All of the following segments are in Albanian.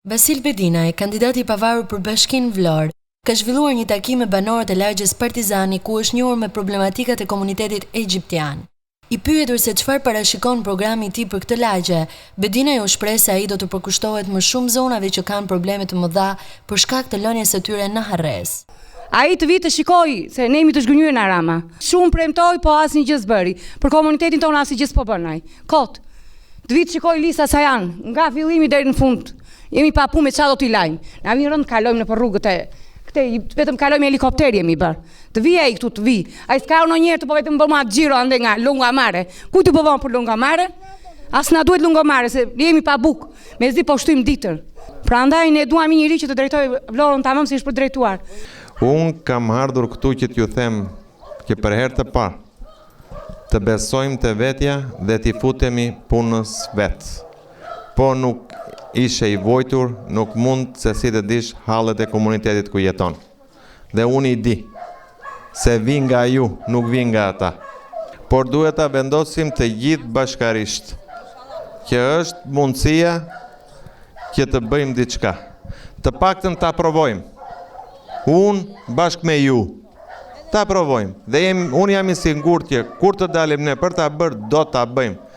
Vasil Bedinaj, kandidati i pavarur për Bashkinë Vlorë, ka zhvilluar një takim me banorët e lagjes Partizani ku është njohur me problematikat e komunitetit egjiptian. I pyetur se çfarë parashikon programi i tij për këtë lagje, Bedinaj u shpreh se ai do t'u përkushtohet më shumë zonave që kanë probleme të mëdha për shkak të lënies së tyre në harresë. Ai të vijë të shikojë se ne jemi të zhgënjyer nga Rama. Shumë premtoi, po asnjë gjë s'bëri. Për komunitetin tonë asnjë gjë s'po bën ai. Kot. Të vijë të shikojë lista sa janë, nga fillimi deri në fund. Jemi pa punë me ça do t'i lajmë. Na vjen rëndë kalojmë nëpër rrugët e këtej, vetëm kalojmë me helikopter jemi bërë. Të vijë ai këtu të vijë. Ai s'ka ardhur ndonjëherë të po vetëm bën atë xhiro andej nga Lungomare. Kujt i po bën për Lungomare? As na duhet Lungomare se jemi pa bukë. Mezi po shtyjmë ditën. Prandaj ne duam një njeri që të drejtojë Vlorën tamam si është për drejtuar. Unë kam ardhur këtu që t'ju them që për herë të parë Të besojmë te vetja dhe t'i futemi punës vetë. Po nuk ishe i vujtur, nuk mund se si të dish hallet e komunitetit ku jeton. Dhe unë i di. Se vij nga ju, nuk vij nga ata. Por duhet ta vendosim të gjithë bashkarisht. Që është mundësia që të bëjmë diçka. Të paktën ta provojmë. Unë bashkë me ju. Ta provojmë. Dhe jem, unë jam i sigurt që kur të dalim ne për ta bërë, do ta bëjmë.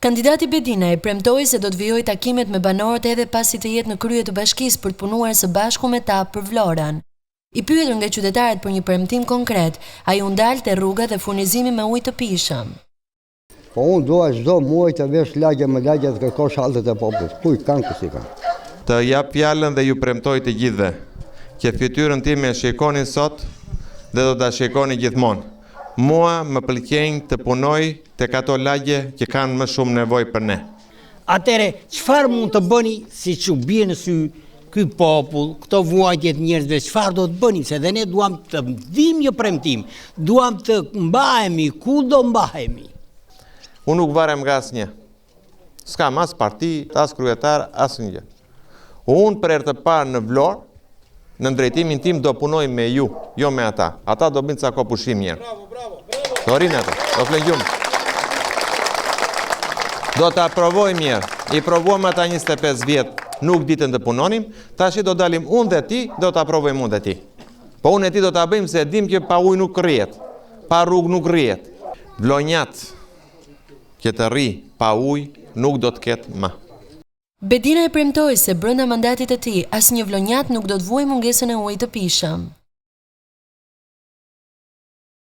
Kandidati Bedinaj premtoi se do të vijojë takimet me banorët edhe pasi të jetë në krye të bashkisë për të punuar së bashku me ta për Vlorën. I pyetur nga qytetarët për një premtim konkret, ai u ndal te rruga dhe furnizimi me ujë të pijshëm. Po unë dua çdo muaj të vesh lagje më lagje të kërkosh hallet e popullit. Ku i kanë, ku s'i kanë. Të jap fjalën dhe ju premtoj të gjithëve, që fytyrën time e shikoni sot dhe do ta shikoni gjithmonë. Mua më pëlqen të punoj tek ato lagje që kanë më shumë nevojë për ne. Atëherë, çfarë mund të bëni siç u bie në sy ky popull, këto vuajtje të njerëzve, çfarë do të bëni, se dhe ne duam të dimë një premtim, duam të mbahemi, ku do mbahemi? Unë nuk varem nga asnjë. S'kam as parti, as kryetar, asnjë gjë. Unë për herë të parë në Vlorë, në drejtimin tim do punoj me ju, jo me ata. Ata do bëjnë ca kohë pushim njëherë. Bravo, bravo, bravo. Do rrinë ata, do flenë gjumë. Do ta provojmë njëherë. I provuam ata 25 vjet, nuk ditën të punonim, tashi do dalim unë dhe ti, do ta provojmë unë dhe ti. Po unë e ti do ta bëjmë se e dim që pa ujë nuk rrihet, pa rrugë nuk rrihet. Vlonjat që të rri pa ujë nuk do të ketë më. Bedinaj premtoi se brenda mandatit të tij, asnjë vlonjat nuk do të vuajë mungesën e ujit të pijshëm.